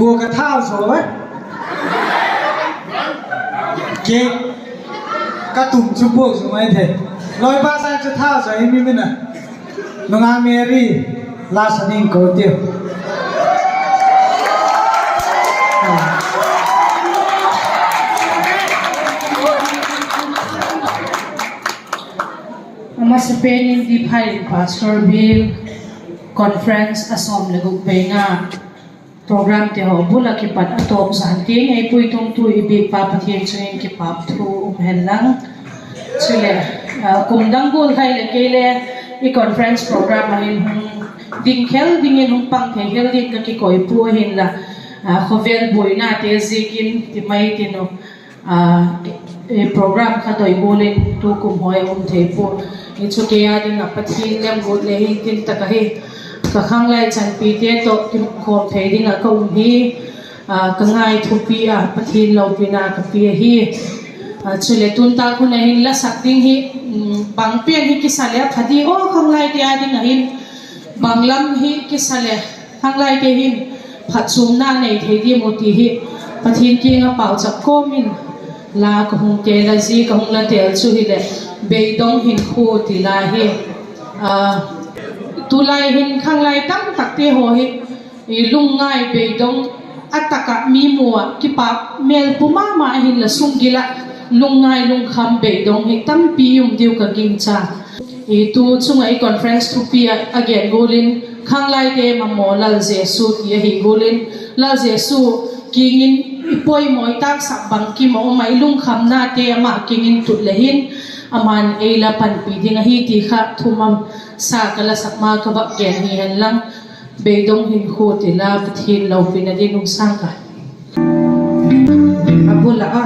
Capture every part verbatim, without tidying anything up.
Bua ka thau zo e. Ke, ka tum chu bua zo mai the. Loipa sa chu thau zo i mi mi na. Nungak Mary, la sa ding ko tiu. A masapen in Diphain Pastor Bial Conference a sawm le guk beina program te haw bul ah kipat a tawp zan tiang ei puitungtu i biakpa Pathian chung in kipâk thu um hen lang. Chuleh, kum dang gual hai leh kei le i conference program ah hin hung ding khel dingin, hung pang thei khel ding ka kikoi pua ahinla, khawvel buainate ziakin ti mai tin uh, program kha doi gual in tukum haw a um thei pua. Hi chu kei â ding ah Pathian lemguat le hitin tak ahi. Ka khanglai chanpite tawh kimukhawm thei ding ah ka um hi, ka ngai thupi a Pathian lopina ka pia ahi. Chuleh tun tâk hun a hin la sak ding hi, bang pen hi kisa leh a pha di aw, khanglaite â ding ah hin bang lam hi kisa leh khanglaite hin phatchuamna nei thei diam u ti hi Pathian kiang ah pauchap kawm in la ka hung tel a, zia ka hung la tel chu hileh Beidong Hinkhua ti la hi. Tulai hin khanglai tamtakte haw hi lungngai beidong a tak ah mi mu ah kipâk mêl pua ma ma ahinla, sunggil ah lungngai lungkham beidong hi tampi um diu ka gingcha. Tu chung ah i conference thupi ah a gen gual in, khanglaite mamaw Lal Jesu ti ahi gual in, Lal Jesu kiang in i poimaw i tâksak bangkim a um ah, i lungkhamnate ama kiang in tut le hin, ama'n ei la panpi ding ahi ti kha thumasa ka la sak ma ka vak gen hi hen lang. Beidong Hinkhua ti la, Pathian lopina ding hung sâng ka. A bul ah a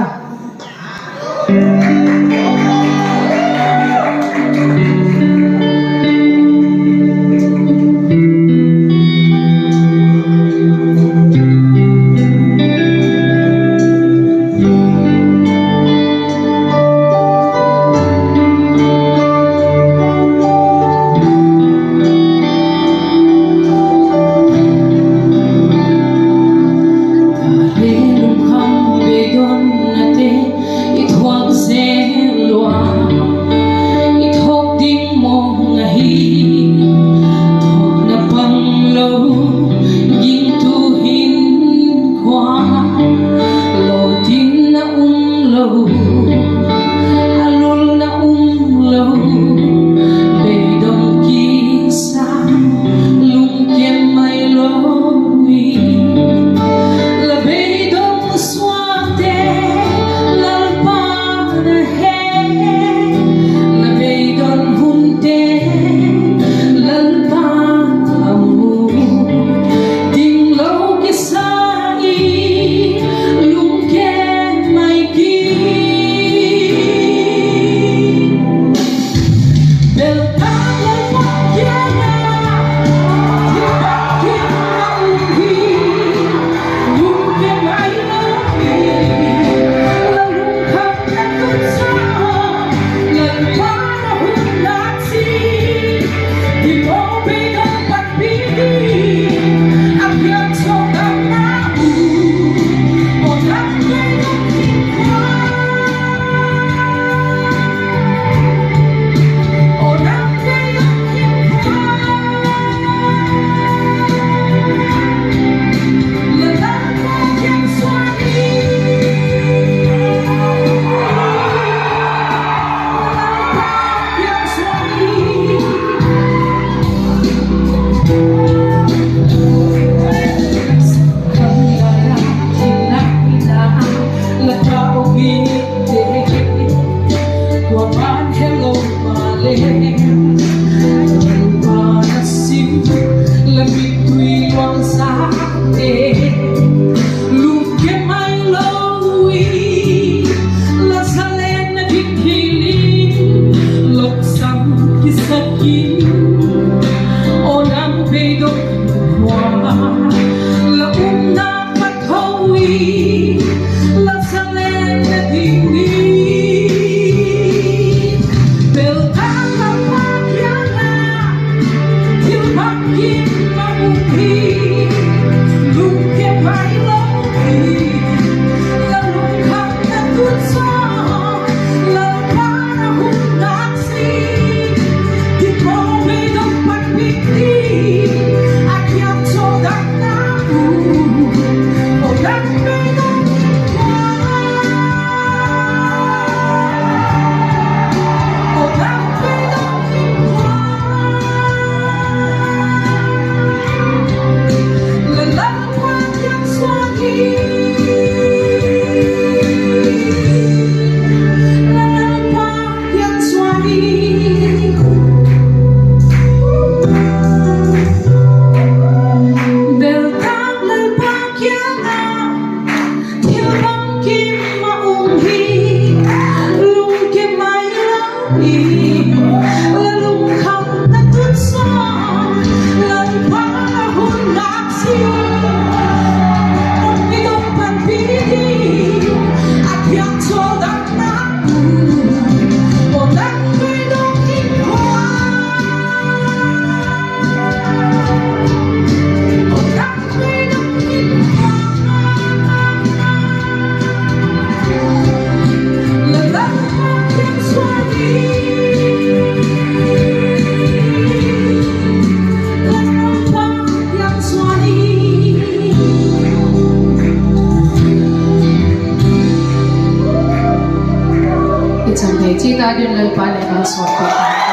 I chan thei chiat a ding Lalpa'n ei malsawmpiak